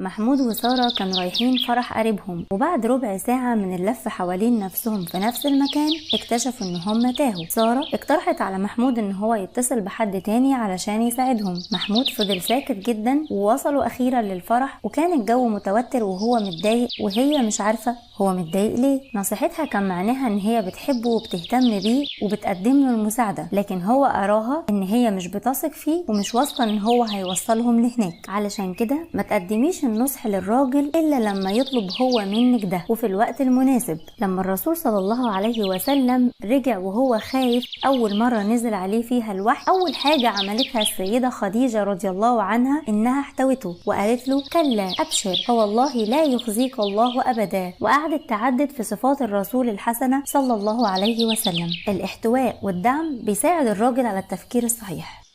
محمود وسارة كانوا رايحين فرح قريبهم، وبعد ربع ساعة من اللف حوالين نفسهم في نفس المكان اكتشفوا ان هم تاهوا. سارة اقترحت على محمود ان هو يتصل بحد تاني علشان يساعدهم. محمود فضل ساكت جدا، ووصلوا اخيرا للفرح، وكان الجو متوتر وهو متضايق وهي مش عارفة هو متضايق ليه. نصيحتها كان معناها ان هي بتحبه وبتهتم بيه وبتقدم له المساعدة، لكن هو أراها ان هي مش بتثق فيه ومش واثقة ان هو هيوصلهم لهناك. علشان كده ما تقدميش النصح للراجل الا لما يطلب هو منك ده وفي الوقت المناسب. لما الرسول صلى الله عليه وسلم رجع وهو خايف اول مرة نزل عليه فيها الوحي، اول حاجة عملتها السيدة خديجة رضي الله عنها انها احتوته وقالت له كلا ابشر فوالله لا يخزيك الله ابدا، وقعدت تعدد في صفات الرسول الحسنة صلى الله عليه وسلم. الاحتواء والدعم بيساعد الراجل على التفكير الصحيح.